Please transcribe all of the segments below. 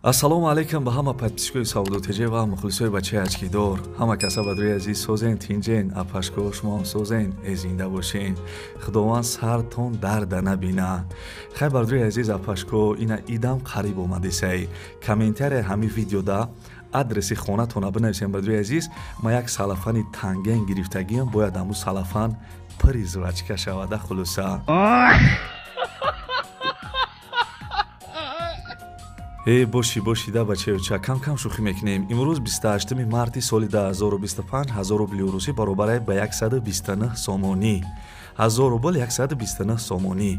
Ассалому алайкум ба ҳама подписчикои Савдо ТЖ ва мухлисои бачаи ачкидор. Ҳама каса бадрои азиз созен, тинҷен, апашко шумоам созен, э зинда бошен. Худованд сартон дарда набина. Хай бардрои азиз апашко, ина идам қариб омадесай. Комментария ҳами видеода адреси хонатона бинависем бардрои азиз. Ма як салафани танген гирифтагиам, бояд ҳаму салафан пири жвачка шавада хулуса. Э боши бошида бачаюча, кам кам шӯхӣ мекунем. Имрӯз 28 марти соли 2025 1000 рубли русӣ баробар ба 129 сомонӣ. 1000 рубл 129 сомонӣ.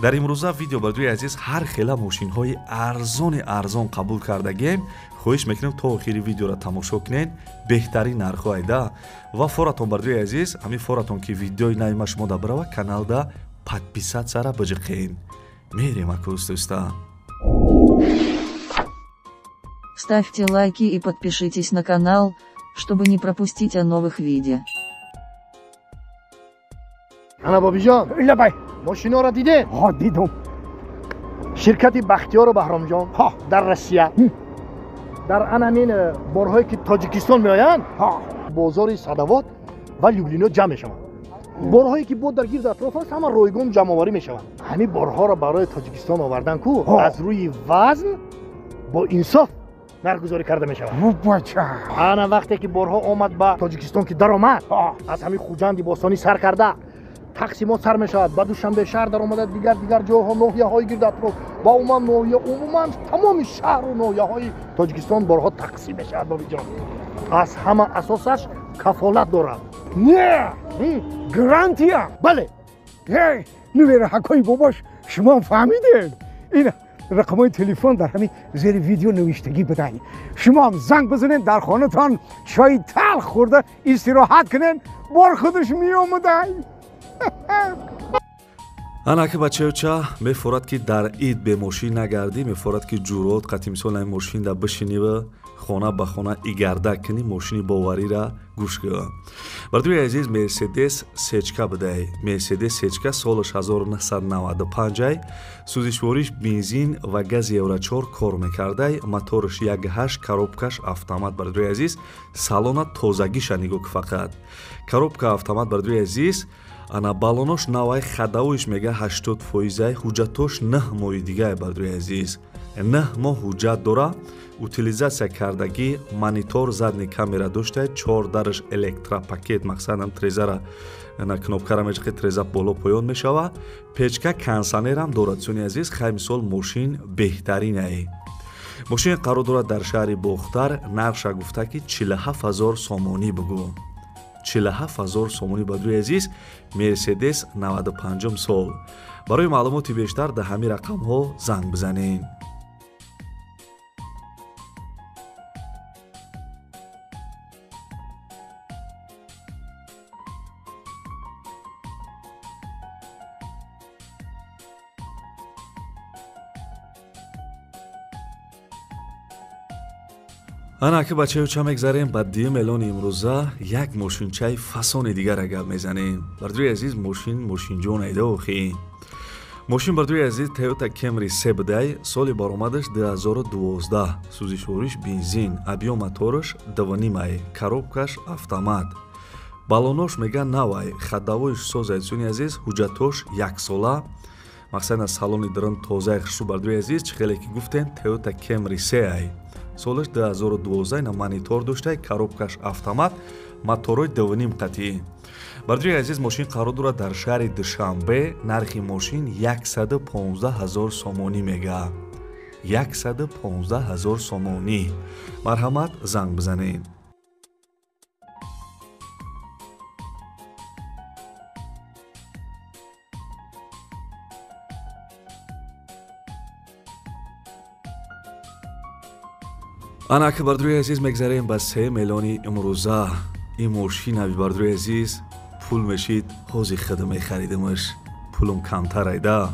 Дар имрӯза видео бардои азиз ҳар хела мошинҳои арзони арзон қабул кардагем. Хоҳиш мекунем то охири видеоро тамошо кунед, беҳтарин нархҳо айда. Ва форатон бардои азиз, ҳамин форатон ки видеои нави ма шумо да барава, каналда подписатсияра биҷиқен. Мерем акӯстӯста. Ставьте лайки и подпишитесь на канал, чтобы не пропустить о новых видео. Ана Бобиҷон, лабай, мошиноро дидед? Ҳа, дидум. Ширкати Бахтиёру Баҳромҷон ҳа дар Россия дар анамин борҳое ки Тоҷикистон меоянд, ҳа бозори Садовод ва Люблино ҷамъ мешаванд. Борҳое ки бо дар гирд атроф аст, ҳама ройгон ҷамъоварӣ мешаванд. Ҳамин борҳоро барои Тоҷикистон овардан ку аз рӯи вазн бо инсоф нархгузорӣ карда мешавад. Бача, ана вақте ки борҳо омад ба Тоҷикистон ки даромад, аз ҳамин Хуҷанди бостонӣ сар карда тақсимот сар мешавад, ба Душанбе шаҳр даромада, дигар дигар ҷойҳо, ноҳияҳои гирд атроф ва умуман ноҳия, умуман тамоми шаҳру ноҳияҳои Тоҷикистон борҳо тақсим мешавад. Бобиҷон, аз ҳама асосаш кафолат дорад. Не, гарантия. Бале. Нувераҳакои бобош, шумо фаҳмидед? Ин рақамҳои телефон дар ҳамин зери видео навиштагӣ будан. Шумо ҳам занг бизанед, дар хонатон чойи талх хӯрда истироҳат кунед, бор худаш меомадай. Ана ки бачаюча, мефорад ки дар ид бе мошин нагардӣ, мефорад ки ҷуръот қати мисол ҳамин мошинда бишинива, хона ба хона игарда кунӣ, мошини боварира гӯш кун. Бардои азиз, Мерседес сечка будай. Мерседес сечка солаш 1995, сӯзишвориш бензин ва гази Евро 4 кор мекардай, мотораш 1.8, коробкаш автомат. Бардои азиз, салона тозагиша нигоҳ ку фақат. Коробка автомат бардои азиз, ана балонош навай, хадавиш мега 80%, ҳуҷҷатош 9 моҳи дигай бардои азиз. 9 моҳ ҳуҷҷат дора, утилизатсия кардагӣ, монитор, задний камера дошта, 4 дараш электропакет, мақсадам трезара на кнопкара мечақи, треза боло поён мешава, печка кондиционерам дорад. Суни азиз, хай мисол мошин беҳтаринае. Мошин қарор дорад дар шаҳри Бохтар, нархша гуфта ки 47 000 сомонӣ бугӯ. 47 000 сомонӣ бадруи азиз, Мерседес 95 сол. Барои маълумоти бештар дар ҳамин рақамҳо занг бизанед. Ана ки бачаюча, мегзарем ба дуюм эълони имрӯза. Як мошинчаи фасони дигара гап мезанем. Бардои азиз, мошин мошинҷон айда охи. Мошин бардои азиз Toyota Camry се будай, соли баромадаш 2012, сӯзишвориш бензин, объём мотораш 2.5, коробкаш автомат. Балонош мега навай, хадавоиш созай. Суни азиз, ҳуҷҷатош яксола. Мақсад аз салони дарун тозаи хушрӯ. Бардои азиз, чӣ хеле ки гуфтем, Toyota Camry се ай. Солаш 2012, на монитор доштай, коробкаш автомат, моторои 2.5 қатъӣ. Бардои азиз, мошин қарор дорад дар шаҳри Душанбе, нархи мошин 115 000 сомонӣ мега. 115 000 сомонӣ. Марҳамат, занг бизанед. Ана ки бардои азиз, мегзарем ба сеюм эълони имрӯза. Ин мошинави бардои азиз, пул мешид, ҳози худам мехаридимаш, пулум камтар айда.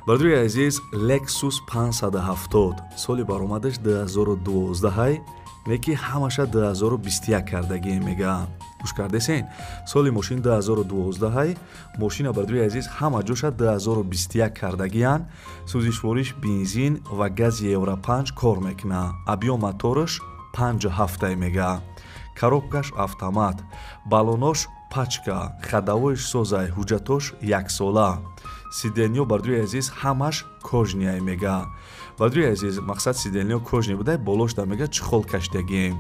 Бардои азиз, Lexus 570, соли баромадаш 2012, неки ҳамаша 2021 кардагӣ мега. Гӯш кардесен? Соли мошин 2012, мошина бардори азиз ҳама ҷоша 2021 кардагиян. Сӯзишвориш бензин ва гази Евро 5 кор мекуна. Объём мотораш 5,7 мега. Коробкаш автомат, баллонош пачка, ходовойш созай, ҳуҷҷатош яксола. Сиденьё бардори азиз ҳамаш кожняй мега. Бардори азиз, мақсад сиденьё кожни будай, болошда мега чехол каштагием.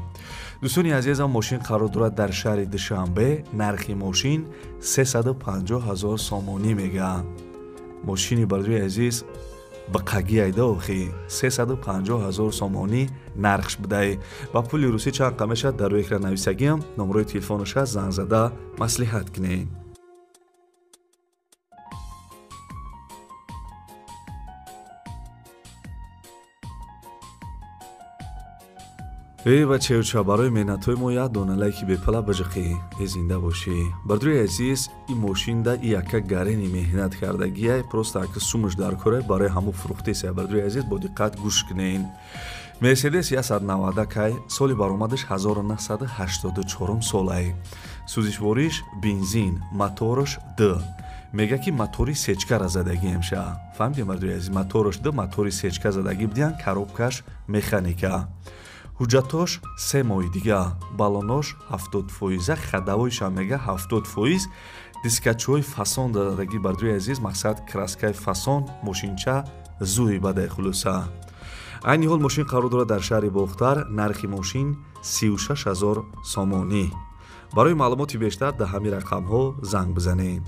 Дӯстони азизам, мошин қарор дорад дар шаҳри Душанбе. Нархи мошин 350 000 сомонӣ мега. Мошини бардори азиз бақаги айда охи 350 000 сомонӣ нархш будай. Ба пули русӣ чанд қа мешавад дар рӯи экран нависагиам, номерои телефонаша занг зада маслиҳат кунед. Эй бачаюча, барои меҳнатҳои мо як дона лайки бепала биҷиқӣ, э зинда бошӣ. Бардори азиз, ин мошинда и яка гарени меҳнат кардагиай, просто ака сумаш дар корай, барои ҳамун фурӯхтесай. Бардори азиз, бо диққат гӯш кунед. Мерседес 190 кай, соли баромадаш 1984 солай. Сӯзишвориш бензин, мотораш Д. Мега ки мотори сечкара задагием ша. Фаҳмидем бардори азиз, мотораш Д, мотори сечка задагӣ бидиан, коробкаш механика. Ҳуҷҷатош 3 моҳи дига, баллонош 70%, ходовойшам мега 70%, дискачҳои фасон дадагӣ бардори азиз, мақсад краскаи фасон, мошинча зуи бадай хулоса. Айни ҳол мошин қарор дорад дар шаҳри Бохтар, нархи мошин 36 000 сомонӣ. Барои маълумоти бештар дар ҳамин рақамҳо занг бизанед.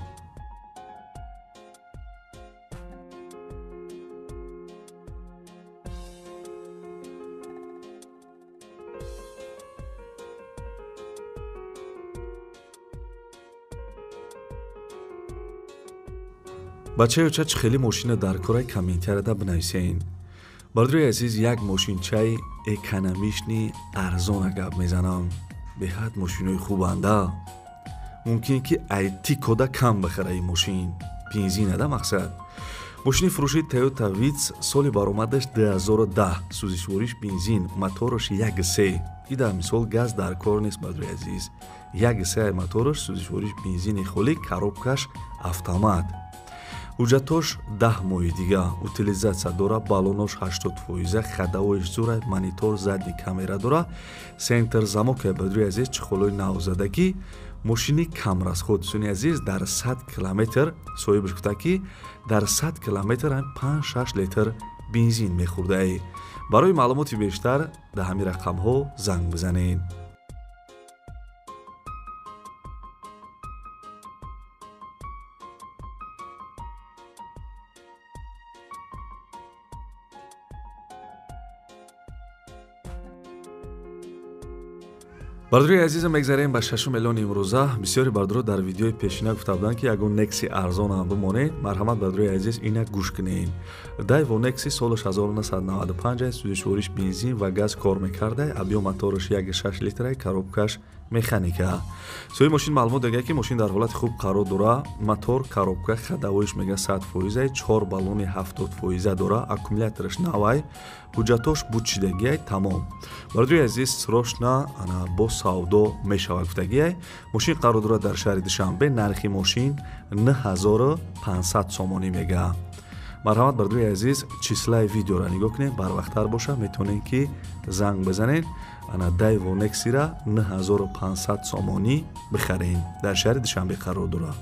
Бачаюча, чӣ хеле мошина дар корай комментарияда бинависен. Бардори азиз, як мошинчаи экономични арзона гап мезанам. Беҳад мошинои хубанда. Мумкин ки айти кода кам бихара ин мошин. Бензинада мақсад. Мошини фурӯши Toyota Vitz, соли баромадаш 2010, сӯзишвориш бензин, мотораш 1.3. И дар мисол газ дар кор нест бардори азиз. 1.3 мотораш, сӯзишвориш бензини холӣ, коробкаш автомат. Ҳуҷҷатош 10 моҳи дига, утилизатсия дора, баллонош 80%, ходовойш зурай, монитор, задний камера дора, центр замокай бардори азиз, чехолои навзадагӣ, мошини камрасход. Дӯстони азиз, дар 100 километр соҳибаш гуфта ки дар 100 километр 5-6 литр бензин мехӯрдаи. Барои маълумоти бештар дар ҳамин рақамҳо занг бизанед. Бардори азизам, мегзарем ба 6 миллион имрӯза. Бисёри бардоро дар видеои пешина гуфта буданд, ки ягон Некси арзон ҳам бимонед. Марҳамат бардори азиз, ина гӯш кунед. Дайво Некси солаш 1995, сӯзишвориш бензин ва газ кор мекарда, объём мотораш 1.6 литрай, коробкаш механика. Соҳиби мошин маълумот дага ки мошин дар ҳолати хуб қарор дора, мотор, коробка, ходовойш мега 100%, 4 баллони 70% дора, аккумулятораш навай, ҳуҷҷатош бучидагиай, тамом. Бардори азиз, срочно ана бо савдо мешавад гуфтагиай. Мошин қарор дорад дар шаҳри Душанбе, нархи мошин 9500 сомонӣ мега. Марҳамат бардори азиз, числаи видеоро нигоҳ кунед, барвақттар боша, метавонед ки занг бизанед. Ана Дайво Нексира 9500 сомонӣ бихаред. Дар шаҳри Душанбе қарор дорад.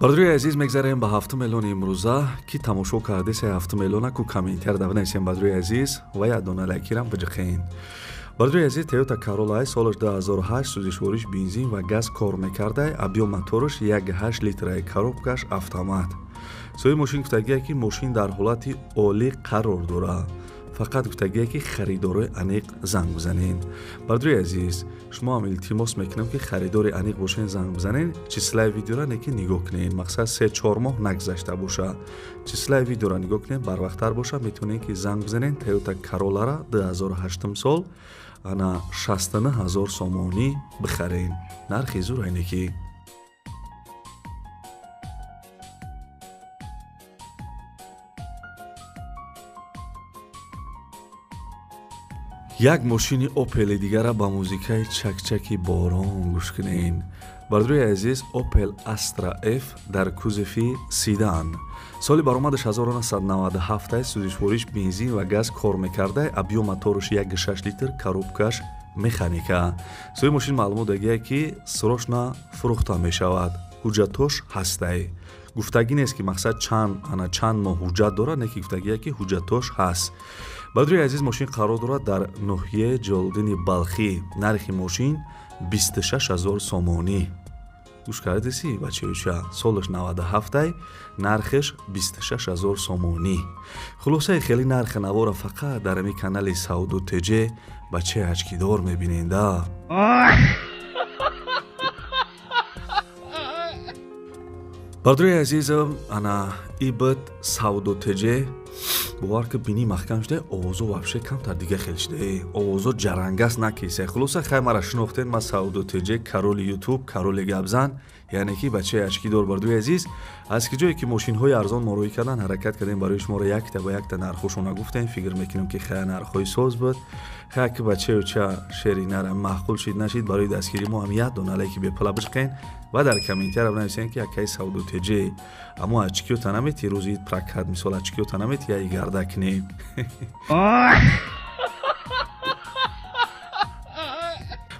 Бардори азиз, мегзарем ба 7 миллион имрӯза. Ки тамошо кардеса 7 миллиона ку комментар да бинависем бардори азиз ва як дона лайкирам биҷиқен. Бардори азиз, Toyota Corolla солаш 2008, сӯзишвориш бензин ва газ кор мекарда, объём мотораш 1.8 литрай, коробкаш автомат. Соҳиби мошин гуфтагие ки мошин дар ҳолати олӣ қарор дорад. Фақат гуфтагие ки харидорои аниқ занг бизанед. Бардори азиз, шумо ҳам илтимос мекунам ки харидори аниқ бошед, занг бизанед. Числаи видеора неки нигоҳ кунед, мақсад 3-4 моҳ нагузашта бошад. Числаи видеора нигоҳ кунед, барвақттар бошад, метавонед ки занг бизанед. Toyota Corolla-ра 2008 сол ана 69 000 сомонӣ бихаред. Нархи зур айнеки. Як мошини Опели дигара ба музикаи чакчаки борон гӯш кунед. Бардори азиз, Opel Astra F дар кузови седан. Соли баромадаш 1997, сӯзишвориш бензин ва газ кор мекарда, объём мотораш 1,6 литр, коробкаш механика. Сои мошин маълумот дагия ки срочно фурӯхта мешавад. Ҳуҷҷатош ҳастай. Гуфтагӣ нест ки мақсад чанд моҳ ҳуҷҷат дорад, не ки гуфтагие ки ҳуҷҷатош ҳаст. Бардори азиз, мошин қарор дорад дар ноҳияи Ҷалолиддини Балхӣ. Нархи мошин 26 000 сомонӣ. Гӯш кардеси, бачаюча? Солаш 97, нархеш 26 000 сомонӣ. Хулосаи хеле нархи навора фақат дар ами канали Савдо ТЖ бачаи очкидор мебиненда. Бардори азизам, ана ибд Савдо ТЖ. Бовар ки бинӣ маҳкам шуда, овозо вообще камтар дига хел шуда, овозо ҷарангас накиса. Хулоса, хай, мара шинохтен, ма Савдо ТЖ, короли Ютуб, короли гапзан, яъне ки бачаи очкидор. Бардори азиз, аз ки ҷое ки мошинҳои арзон мо рӯй кардан ҳаракат кардем, барои шуморо якта ба якта нархошона гуфтем. Фикр мекунем ки хая нархҳои соз буд. Хая ки бачаюча шери нара маъқул шид, нашид, барои дастгирӣ мо ҳам як дона лайки бепала бичиқен ва дар комментария бинависем ки акаи Савдо ТЖ, аммо очкиёта намети, рӯзи прокат мисол очкиёта намети, я игарда кунем.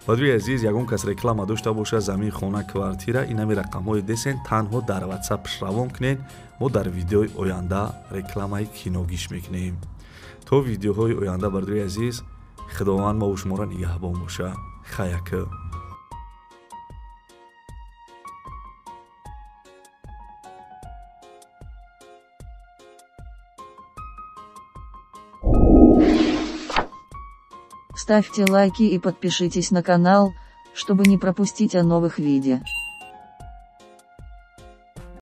Бадри азиз, ягон кас реклама дошта бошад, замин, хона, квартира, инами рақамҳои десен, танҳо дар Ватсап равон кунед. Мо дар видеои оянда рекламаи киногиш мекунем. То видеоҳои оянда, бардори азиз, худованд мову шуморо нигаҳбон боша. Хаяка. Ставьте лайки и подпишитесь на канал, чтобы не пропустить о новых видео.